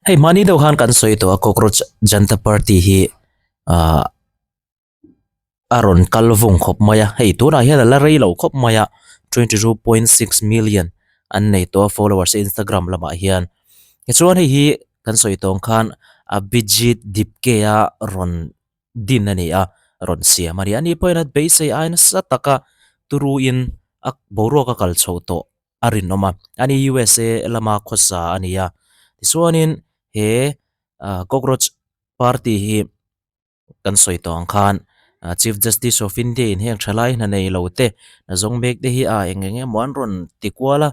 Hei hmani deuh khan kan sawi tawh a cockroach janta party hi ahh a rawn kal vung khawp mai a hei tunah hian a la rei lo khawp mai a 22.6 million an nei tawh a followers instagram lamah hian tichuan hei hi kan sawi tawh ang khan Abhijit Dipke a rawn din a ni a rawn siam a ni a ni pawhin a beisei ai nasa taka turuin a boruak a kal chhoh tawh a rinawm a ani USA lama khawsa a ni a tichuanin he ah cockroach party hi kan sawi tawh ang khan ah chief justice of India in heng thalai hna nei lo te hna zawng mek te hi a eng eng emaw an rawn ti kual a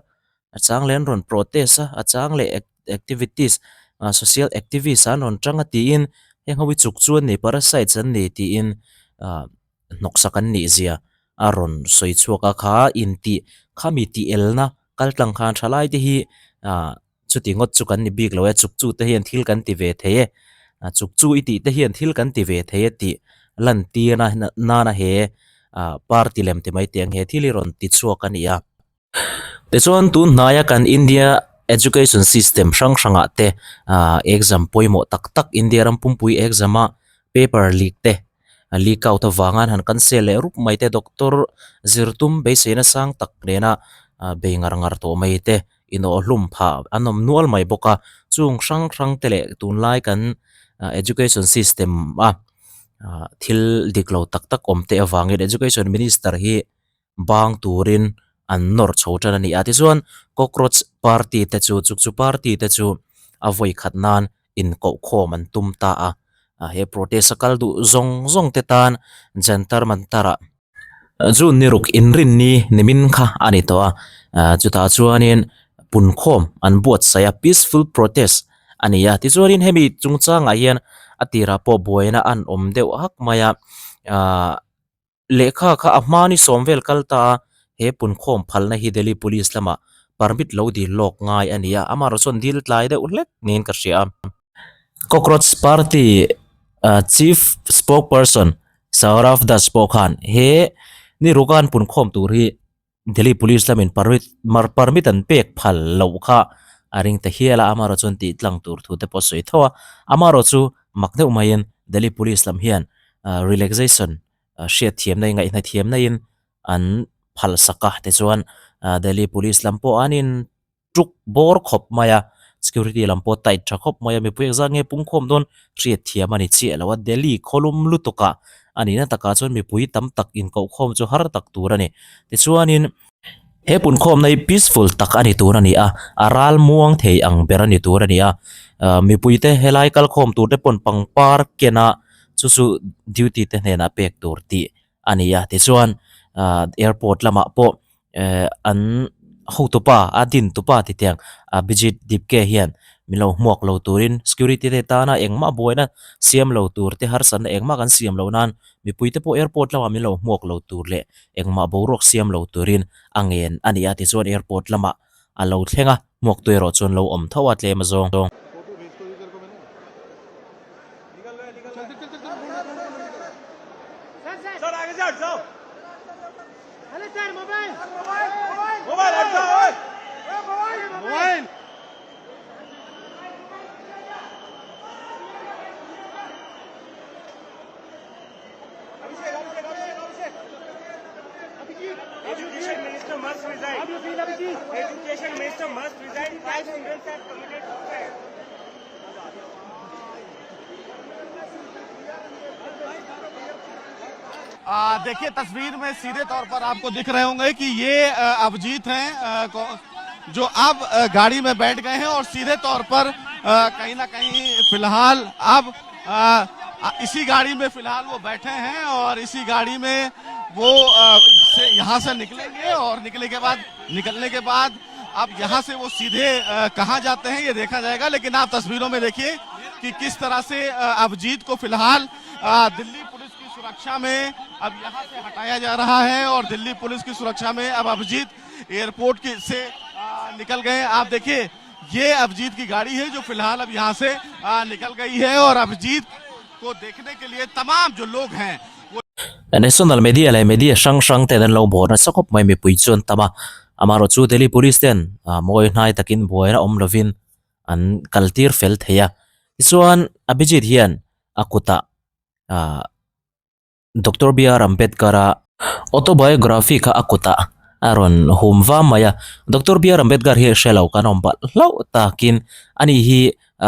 a chang leh an rawn protest a a chang leh activities ah social activist an rawn tang a tiin heng ho hi chuk chu an ni parasites an ni tiin ah hnawksak an nih zia a rawn sawi chhuak a kha intih khami tih elna kal tlang khan thalai te hi ah chuti ngawt chu kan ni bik lo e chuk chu te hian thil kan ti ve thei e ah chuk chu i tih te hian thil kan ti ve thei e tih lan tir a nana he ah party lem ti mai teh ang he thil hi rawn ti chhuak a ni a. Tichuan tun hnaia kan India education system hrang hrangah te ah exam pawimawh tak tak India ram pumpui exam a paper leak te a leak out avanga an han cancel leh rup mai te doctor zir tum beiseina sang tak nena ah bei ngar ngar tawh mai te inawhhlum phah an awm nual mai bawk a chung hrang hrang te leh tunlai kan education system a ah thil dik lo tak tak awm te avangin education minister hi bang turin an nawr chho tan a ni a tichuan cockroach party te chu chuk chu party te chu a vawi khat nan inkohkhawm an tum ta a ah he protest a kal duh zawng zawng te tan Jantar Mantar ah June ni ruk inrinni nimin kha a ni tawh a ah chutah chuanin punkhawm an buatsaih a peaceful protest a ni a tichuanin hemi chungchangah hian a tirah pawh buaina an awm deuh hak mai a ah. Lehkha kha a hmani sawm vel kal ta a, he punkhawm phalna hi Delhi Police lamah permit lo dil lawk ngai a ni a, amaherawh chuan dil tlai deuh hlek niin ka hria a. Cockroach Party Chief Spokesperson Saurav Das pawh khan he ni rukan punkhawm tur hi Delhi Police lamin permit permit an pek phal loh kha a ring ta hial a, amaherawh chuan tih tlang tur thu te pawh a sawi tho a, amaherawh chu mak deuh maiin Delhi Police lam hian relaxation hriat thiamna in ngaihna thiamna in an phal sak a tichuan Delhi Police lam pawh an in tuk bawr khawp mai a, security lam pawh tight tha khawp mai a, mipui engzat nge pungkhawm dawn hriat thiam a ni chiah lo a, Delhi khawlum lutuk ah a nihna takah chuan mipui tam tak inkohkhawm chu har tak tur a ni. Tichuanin he punkhawmna hi peaceful tak a ni tur a ni a, a ral muang thei ang ber a ni tur a ni a, ah mipuite helai kalkhawm tur te pawn pangpar ken a chu chu duty te hnenah pek tur tih a ni a, tichuan ah airport lamah pawh eh an hotupa a din tupa ti tiang Abhijit Dipke hian min lo hmuak lo turin security te tana engmah buaina siam lo tur te harsatna engmah kan siam loh nan mipui te pawh airport lamah min lo hmuak lo tur leh engmah boruak siam lo turin a ngen a ni a tichuan airport lamah a lo thleng a hmuak tu erawh chuan lo awm tho a tlem a zawng. Education Minister must resign. Education Minister must resign. Five students have committed suicide. देखिए तस्वीर में सीधे तौर पर आपको दिख रहे होंगे कि ये अभिजीत हैं जो अब गाड़ी में बैठ गए हैं और सीधे तौर पर कहीं ना कहीं फिलहाल अब इसी गाड़ी में फिलहाल वो बैठे हैं और इसी गाड़ी में वो से यहाँ से निकलेंगे और निकले के बाद निकलने के बाद अब यहाँ से वो सीधे कहाँ जाते हैं ये देखा जाएगा। लेकिन आप तस्वीरों में देखिए कि किस तरह से अभिजीत को फिलहाल दिल्ली पुलिस की सुरक्षा में अब यहाँ से हटाया जा रहा है और दिल्ली पुलिस की सुरक्षा में अब अभिजीत एयरपोर्ट के से निकल गए। आप देखिए ये अभिजीत की गाड़ी है जो फिलहाल अब यहाँ से निकल गई है और अभिजीत को देखने के लिए तमाम जो लोग हैं वो National media leh media hrang hrang ten an lo bawr nasa khawp mai mipui chuan tam a, amaherawhchu Delhi Police ten mawi hnai takin buaina awm lovin. an kal tir fel thei a tichuan Abhijit hian a kutah ah Doctor B R Ambedkar a autobiography kha a kutah a rawn hum vam mai a Doctor B R Ambedkar hi hre lo kan awm palh hlauh takin ani hi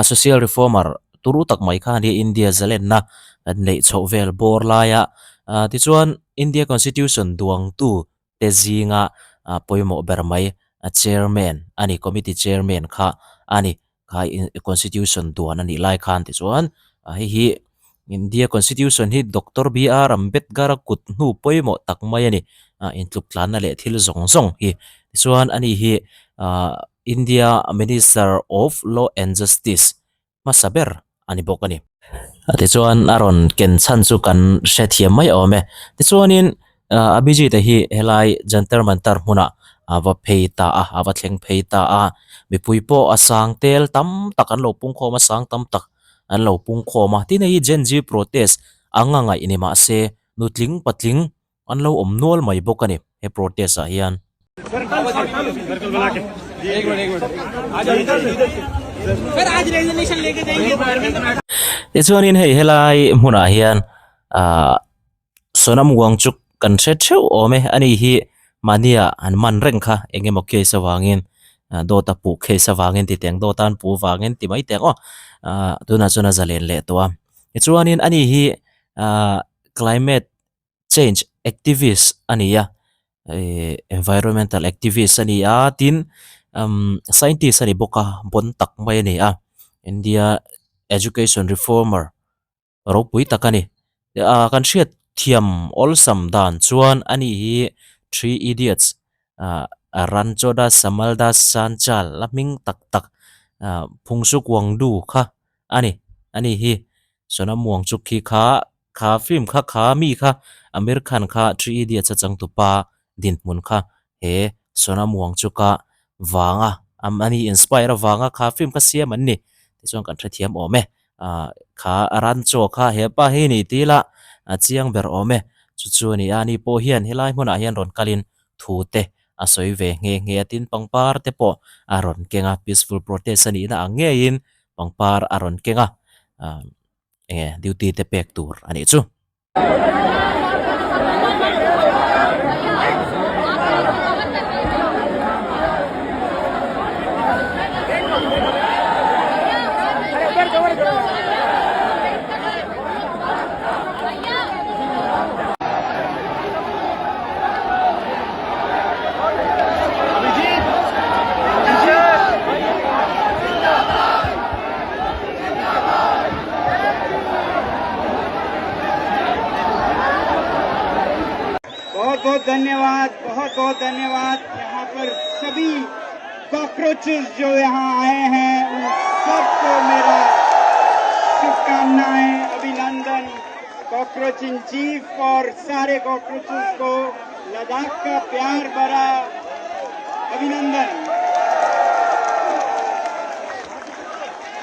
social reformer turu tak mai kha a ni a India zalenna kan neih chhoh vel bawr laia ah tichuan India constitution duangtu te zinga ah pawimawh ber mai a chairman a ni committee chairman kha a ni kha constitution duan a nih lai khan tichuan ah hei hi India constitution hi Doctor B R Ambedkar a kut hnu pawimawh tak mai a ni ah intluk tlanna leh thil zawng zawng hi tichuan ani hi ah India minister of law and justice hmasa ber a ni bawk a ni. Tichuan a rawn ken chhan chu kan hrethiam mai awm e. Tichuanin Abhijit a hi helai Jantar Mantar hmunah a va phei ta a, a va thleng phei ta a. Mipui pawh a sang tel tam tak an lo pungkhawm a, sang tam tak an lo pungkhawm a. Tin hei hi Gen Z protest ang a ngaih ni mahse nutling patling an lo awm nual mai bawk a ni he protest ah hian. Tichuanin hei helai hmunah hian ahh Sonam Wangchuk kan hre theuh awm e ani hi mahnia an man reng kha eng emaw case avangin dawt a puh case avangin ti teng dawt a an puh vangin ti mai teng aw ahh tunah chuan a zalen leh tawh a tichuanin ani hi ahh climate change activist a ni a ihh environmental activist a ni a tin umm scientist a ni bawk a bon tak mai a ni a India education reformer ropui tak a ni ah kan hriat thiam awlsam dan chuan a ni hi three idiots ah Ranchoda Samaldas Chanchal la hming tak tak ah Phungsuk Wangdu kha a ni a ni hi Sonam Wangchuk khi kha Kha film kha kha mi kha Amir Khan kha Three Idiots a changtupa dinhmun kha he Sonam Wangchuk-a vanga a ni inspire avanga kha film kha siam an ni tichuan kan hrethiam awm e. Ah kha Rancho kha hepa hi ni tih ila a chiang ber awm e. Chu chu a ni a, ani pawh hian helai hmunah hian rawn kalin thu te a sawi ve nghe nghe a, tin pangpar te pawh a rawn keng a, peaceful protest a nihna ang ngeiin pangpar a rawn keng a. Ah. Enge duty te pek tur a nih chu. बहुत बहुत धन्यवाद बहुत बहुत धन्यवाद यहाँ पर सभी कॉकरोचेस जो यहाँ आए हैं उन सबको मेरा शुभकामनाएं अभिनंदन cockroach in chief और सारे कॉकरोचेस को लद्दाख का प्यार भरा अभिनंदन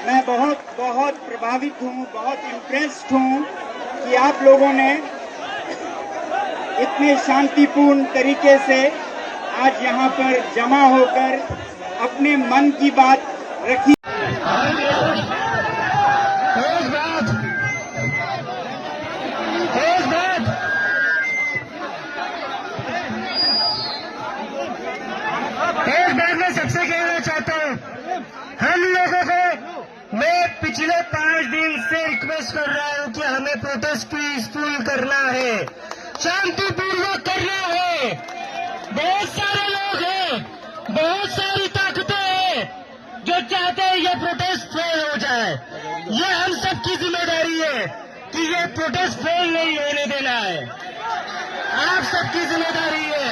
मैं बहुत बहुत प्रभावित हूँ बहुत इम्प्रेस्ड हूँ कि आप लोगों ने इतने शांतिपूर्ण तरीके से आज यहाँ पर जमा होकर अपने मन की बात रखी एक बात मैं सबसे कहना चाहता हूं हम लोगों को मैं पिछले पांच दिन से रिक्वेस्ट कर रहा हूं कि हमें प्रोटेस्ट पीसफुल करना है शांतिपूर्वक करना है बहुत सारे लोग हैं बहुत सारी ताकतें हैं जो चाहते हैं ये प्रोटेस्ट फेल हो जाए ये हम सबकी जिम्मेदारी है कि ये प्रोटेस्ट फेल नहीं होने देना है आप सबकी जिम्मेदारी है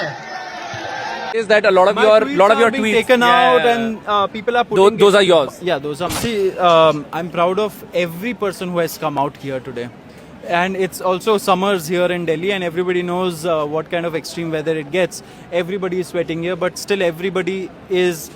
is that a lot of My your tweets lot of are your being tweets taken Yeah, out yeah, yeah. and people are putting Those it- are yours. Yeah, those are. See, I'm proud of every person who has come out here today, and it's also summers here in Delhi, and everybody knows what kind of extreme weather it gets. Everybody is sweating here, but still everybody is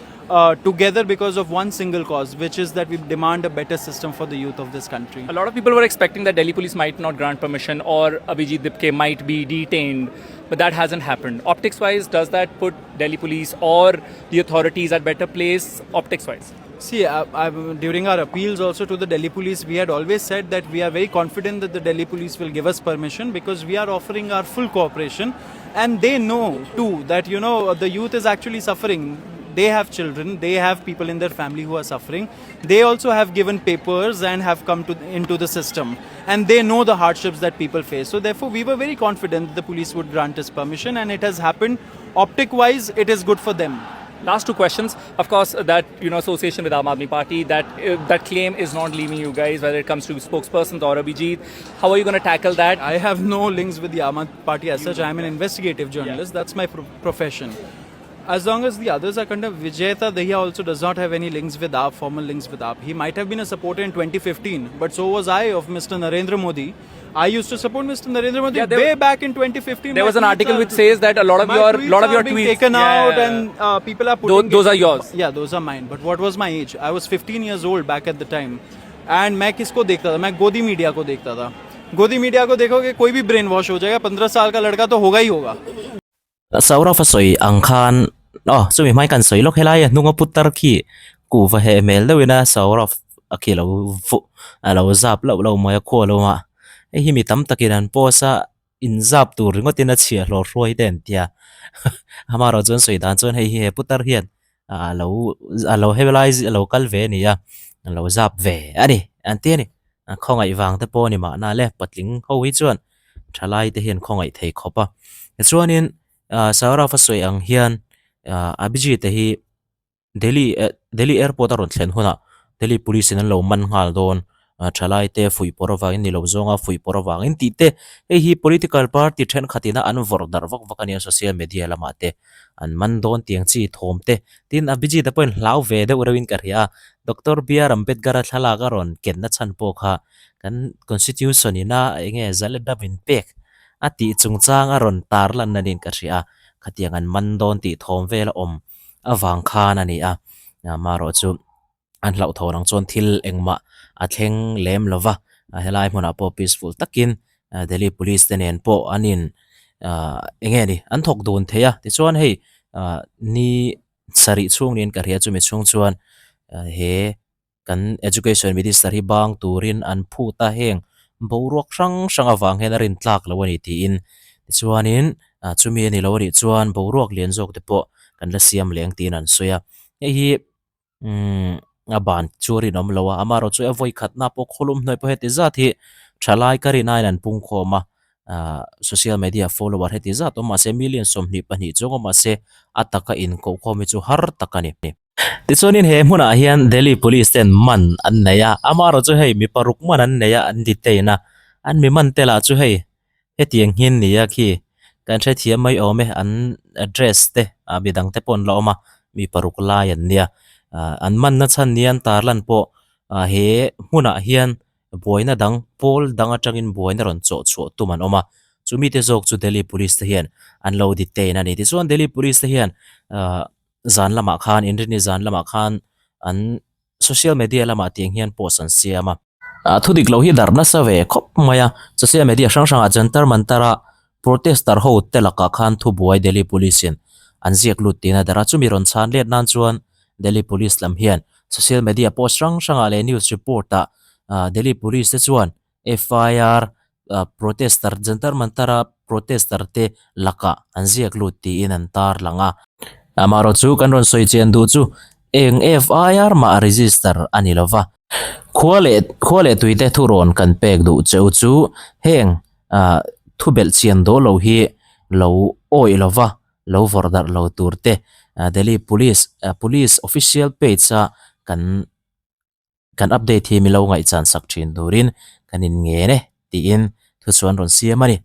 together because of one single cause, which is that we demand a better system for the youth of this country. A lot of people were expecting that Delhi police might not grant permission or Abhijit Dipke might be detained, but that hasn't happened. Optics wise, does that put Delhi police or the authorities at better place, optics wise? See, during our appeals also to the Delhi police, we had always said that we are very confident that the Delhi police will give us permission because we are offering our full cooperation. And they know too that, you know, the youth is actually suffering. They have children, they have people in their family who are suffering. They also have given papers and have come to into the system. And they know the hardships that people face. So therefore, we were very confident that the police would grant us permission and it has happened. Optic-wise, it is good for them. Last two questions. Of course, that you know association with Aam Aadmi Party, that that claim is not leaving you guys, whether it comes to spokespersons or Abhijit. How are you going to tackle that? I have no links with the Aam Aadmi Party as such. I am an investigative journalist. Yeah. That's my profession. As long as the others are concerned, Vijayeta Dahiya also does not have any links with AAP, formal links with AAP. He might have been a supporter in 2015, but so was I of Mr. Narendra Modi. I used to support Mr. Narendra Modi way back in 2015. There was an article which says that a lot of your tweets taken out and people are putting those are yours. Yeah, those are mine. But what was my age? I was 15 years old back at the time. And मैं किसको देखता था? मैं गोदी media को देखता था. गोदी मीडिया को देखोगे कोई भी ब्रेन वॉश हो जाएगा. 15 साल का लड़का तो होगा ही होगा. Saurav a sawi ang khan aw chumi hmai kan sawi lawk helai a hnunga putar khi kuhva heh hmel deuhin a Saurav a khi lo vuh a lo zap loh loh mai a khual awm a hei hi mi tam takin an post a in zap tur ringawtin a chhiah hlawh hruai te an tia amaherawh chuan sawi dan chuan hei hi he putar hian a lo a lo helai a lo kal ve a ni a a lo zap ve a ni an ti a ni a khawngaih vang te pawh a ni mahna le patling ho hi chuan thalai te hian khawngaih thei khawp a tichuanin ah Saurav a sawi ang hian ah Abhijit te hi Delhi eh Delhi airport a rawn thlen hunah Delhi police in an lo man nghal dawn ah thalai te fuih pawr avangin ni lo zawnga fuih pawr avangin tih te hei hi political party thenkhat ina an vawrh darh vak vak a nia social media lamah te an man dawn tiang chi thawm te tin Abhijit a pawhin hlau ve deuh reuhin ka hria a Doctor B R Ambedkar a thlalak a rawn kenna chhan pawh kha kan constitution ina eng nge zalendam in pek A tih chungchang a rawn tar lan anin ka hria a, khatiang an man dawn tih thawm vel a awm avang khan a ni a, amaherawh chu an hlauhthawn ang chuan thil engmah a thleng lem lo va, helai hmunah pawh peaceful takin Delhi police te nen pawh an in eng nge ni an thawk dun thei a, tichuan hei ni sarih chhung niin ka hria chumi chhung chuan he Kan Education Minister hi bang turin an phut a, heng boruak hrang hrang avang hian a rin tlak lo a ni tiin. Tichuanin chumi a ni lo a nih chuan boruak lian zawk te pawh kan la siam leng tiin an sawi a. Hei hi umm a ban chu a rinawm lo a, amaherawh chu a vawi khatna pawh khawlum hnuai pawh heti zat hi thalai ka rin aiin an pung khawm a, ah social media follower heti zat awm mahse million 22 chuang awm mahse a taka inkohkhawm hi chu har tak a ni. Tichuanin he hmunah hian Delhi Police ten man an nei a, amaherawh chu hei mi paruk man an nei a, an detain a, an mi man te lah chu hei hetiang hin ni a khi kan hrethiam mai awm e, an address te ah midang te pawh an la awm a, mi paruk lai an nia, ah an man na chhan ni an tarlan pawh ah he hmunah hian buaina dang pawl dang atangin buaina rawn chawh chhuah tum an awm a, chumi te zawk chu Delhi Police te hian an lo detain a ni. Tichuan Delhi Police te hian ah. Zan lamah khan Inrini zan lamah khan an social media lamah tiang hian post an siam a. Ah thudik lo hi darh nasa ve khawp mai a, social media hrang hrangah Jantar Mantar a protester ho te lakah khan thubuai Delhi Police in an ziak lut tiin a darh a, chumi rawn chhan let nan chuan Delhi Police lam hian social media post hrang hrangah leh news report ah Delhi Police te chuan FIR protester Jantar Mantar a protester te lakah an ziak lut tiin an tar lang a. Amaherawh chu kan rawn sawi chian duh chu eng FIR mah register a ni lova. Khua leh khua leh tuite thurawn kan pek duh cheu chu heng thu belh chian daw lo hi lo awih lova lo vawrh darh lo tur te Delhi Police Police official page a kan Kan update hi milo ngaihchan sak thin turin kan in ngen e tiin thu chuan rawn siam a ni.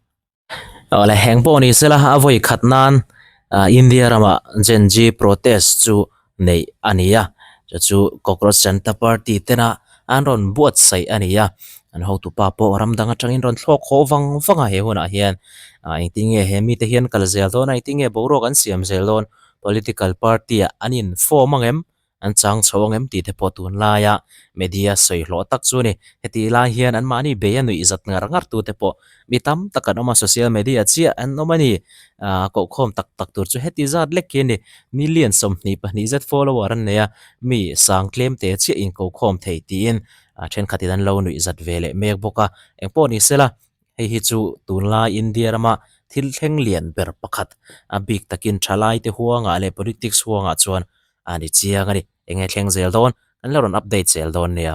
Awle heng pawh ni sela a vawi khat nan India ramah Gen Z protest chu neih a ni a, chu chu Cockroach Janata Party tena an rawn buatsaih a ni a, an hotupa pawh ram dang atangin rawn thlawk haw vang vang a he hunah hian engtin nge he mite hian kal zel dawn a, engtin nge boruak an siam zel dawn political party ah an in form ang em? an chang chho ang em tih te pawh tunlaia media sawi hlawh tak chu a ni. Hetih lai hian anmahni bei a nuih zat ngar ngar tu te pawh mi tam tak an awm a, social media chiah an awm a ni. Ahh kohkhawm tak tak tur chu heti zat lek khi a ni. Million 22 zet follower an nei a, mi sang tlem te chiah inkokhawm thei tiin a thenkhatin an lo nuih zat ve leh mek bawk a. Engpawh ni sela hei hi chu tunlai India rama thil thleng lian ber pakhat a bik takin thalai te huangah leh politics huangah chuan a ni chiang a ni. Enge thleng zel dawn? Kan la rawn update zel dawn nia.